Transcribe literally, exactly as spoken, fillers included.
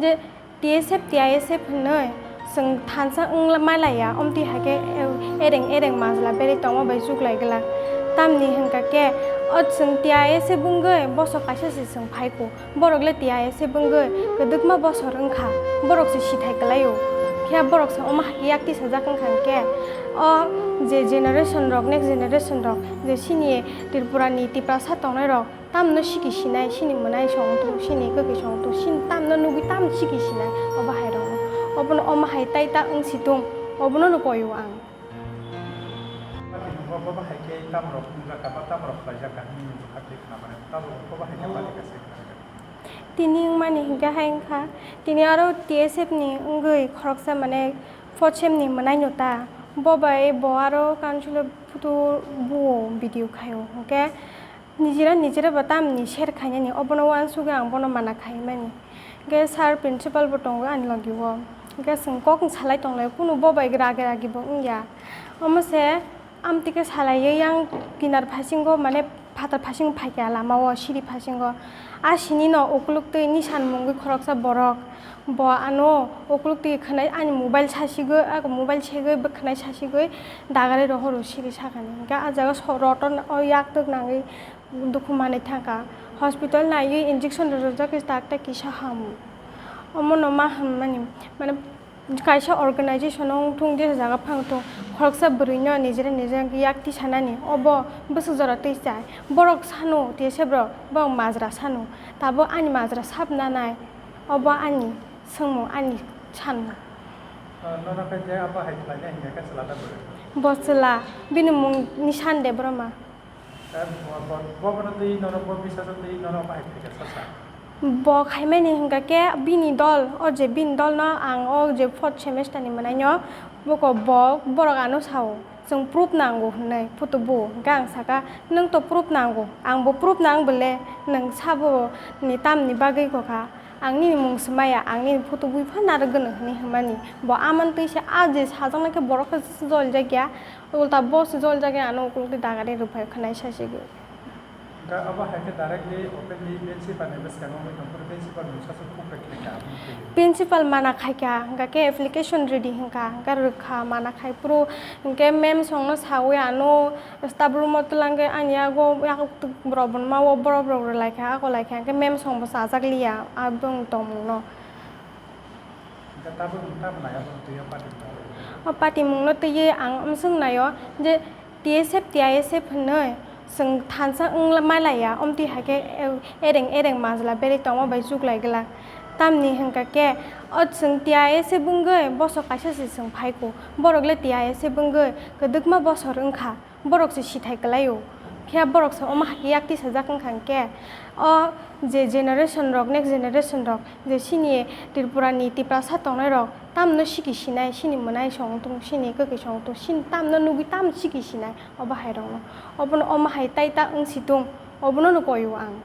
Je T S F, T I S F hinwi chwng thansa wng ma laiya, omtwi hai khe ereng ereng majla berwi tongma bai chuklai glak. Tamni hwnkha khe o chwng T I S F wngwi bosok kaisa se chwng phai kho. Borok le T I S F wngwi kwdwkma bosor wngkha, borok se sithai kwlaio. Phiya borok se omo hai khe yak tisajak wngkha hwnkhe o je generation rok, next generation rok, je chini Tripura ni Tiprasa tongnai rok, tamno siki sinai, sini mwnai song tung, sini kwkwi song tung, sini tamno nugwi tam siki sinai, obo hai rok. Obono omo hai tai ta wng si tung, obono no koyo ang. Bo, bo, bo hai khe tam rok wng jaka ba tam rok khlai jaka, nini bwkha twi khna mane, tabuk bo, bo hai khe pali ka se khna jaka. Tini wngmani hinkhe hai wngkha, tini aro T S F ni wngwi khoroksa mane fourth sem ni mwnai no ta, bo bai bo aro council o photo buo video khaio, hinkhe Nijera nijera bo tamni share khainani, obono uansugwi ang bono mana khaimani. Hwnkhe sir principal bo tongo ani logi o. Hwnkhe chwng kok salai tonglai, kunu bo bai ragi ragi bo wngya. Omo se amtwi khe salaiwi yang kinar phasingo, mane phatar phasingo phaikha lama o, siri phasingo. A sini no ukuluk twi nisan mungwi khoroksa borok. Bo ano ukuluk twi khwnai ani mobile sasigwi, ako mobile segwi bwkhwnai sasigwi dagari rohoro siri sakani. Hwnkhe ah jaga so-, roton o yaktwk nangwi dukhu manwi thangkha. Hospital naiwi injection rwjak khe tak tak kisa hamu. Omono ma hwnmani, mane, kaisa organization wngthung, jesa jaga phang thung, khoroksa bwrwino nijera nijera yak tisanani, obo bwswk jora twi chai. Borok sano, T S F rok, borok majra sano, tabuk ani majra sab nanai. Obo ani swngmung, ani sanmung. Ah, nono khe je abo hai khlainai hinkhe khe chwla da bwrwi? Bo chwla, bini mung Nishan Debbarma. Eh, bo, bo, bo bono twi nono, bo bisajwk twi nono abo hai khlaikha sasa? Bo khaimani hwnkha khe bini dol, o je bini dolno ang o je fourth semester ni mwnaino, boko bo, borok ano sao. Chwng proof nango hwnwi photo bu. Hwnkhe ang saka, "Nwng to proof nango." Ang bo proof nang bole, nwng sabo ni tamni bagwi kokha. Ang nini mung swmaya, ang nini photo bui phano narwk gwnang hwnwi hwnmani. Bo amani twi se a je sajaknai khe borok khe joljak ya. Ulta bo se joljak ya, ano ukuluk twi dagari rwphai khwnai sasigwi. Hwnkhe abo hai khe directly openly principal ni bwskango wngwi tongphuru, principal mungsa se kuk bai khlaikha, aboni twi. Principal mana khaikha, hwnkha khe application rwdi hwnkha, hwnkhe rwkha, mana khai phuru, hwnkhe ma'am songno sawi ano staff room o twlangwi ani yago, yago borok bo ma o borok rok rwlaikha, ako laikha, hwnkhe ma'am song bo chajak liya, aboni tongmungno. Hwnkhe tabuk, tabuk nai abo twi o patimung? O patimungno twiwi ang amswk naio je T S F, T I S F hinwi chwng thansa wng ma laiya, omtwi hai khe ereng ereng majla berwi tongma bai chuklai glak. Tamni hwnkha khe o chwng T I S F wngwi bosok kaisa se chwng phai kho, borok le T I S F wngwi kwdwkma bosor wngkha. Borok se sithai kwlaio. Phiya borok se omo hai khe yak tisajak wngkha hwnkhe, o je generation rok, next generation rok, je chini Tripura ni Tiprasa tongnai rok, tamno siki sinai, sini mwnai song tung, sini kwkwi song tung, sini tamno nugwi tam siki sinai, obo hai rokno. Obono omo hai tai ta wng si tung, obono no koyo ang.